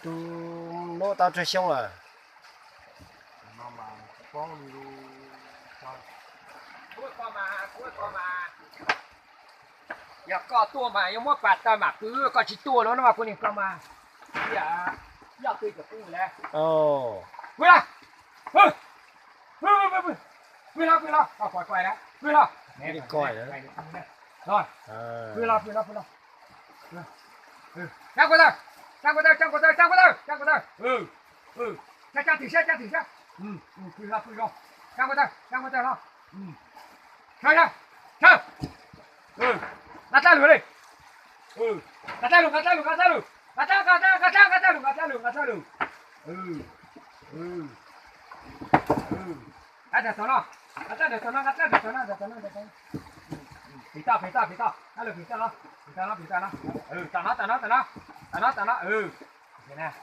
Tus lub tau tsawg xyoo lawm? Yog koj tuaj mas yuav muab pas taw mam pw, koj tsis tuaj no no mas kuv niag ko mas yog twg cov pw lawm. Pw los, pw los, pw los, pw los, pw los, pw los. Pw los, pw los, pw los. Tsa nkuaj taw, tsa nkuaj taw, tsa nkuaj taw, tsa nkuaj taw. Tsa, tsa twm siab, tsa twm siab. Pw los, pw los. Tsa nkuaj taw, tsa nkuaj taw los. Sawv, sawv, sawv. Nqa dlab lug li. Nqa dlab lug, nqa dlab lug, nqa dlab lug. Nqa dlab, nqa dlab, nqa dlab, nqa dlab lug, nqa dlab lug, nqa dlab lug. Nqa dlab lug tod no, nqa dlab lug tod no, nqa dlab lug tod no, nqa dlab lug tod no. Phim toj, phim toj, phim toj, dlab lug phim toj no, phim toj no, phim toj no. Tom no, tom no, tom no, tom no, tom no.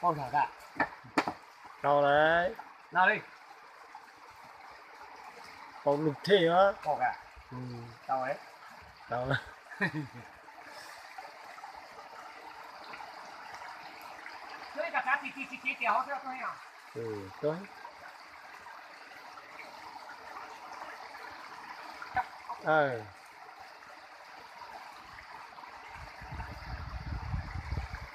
Paub zog tas. Tau lawm. Los li. Paub lug thiab. Paub, tau, tau.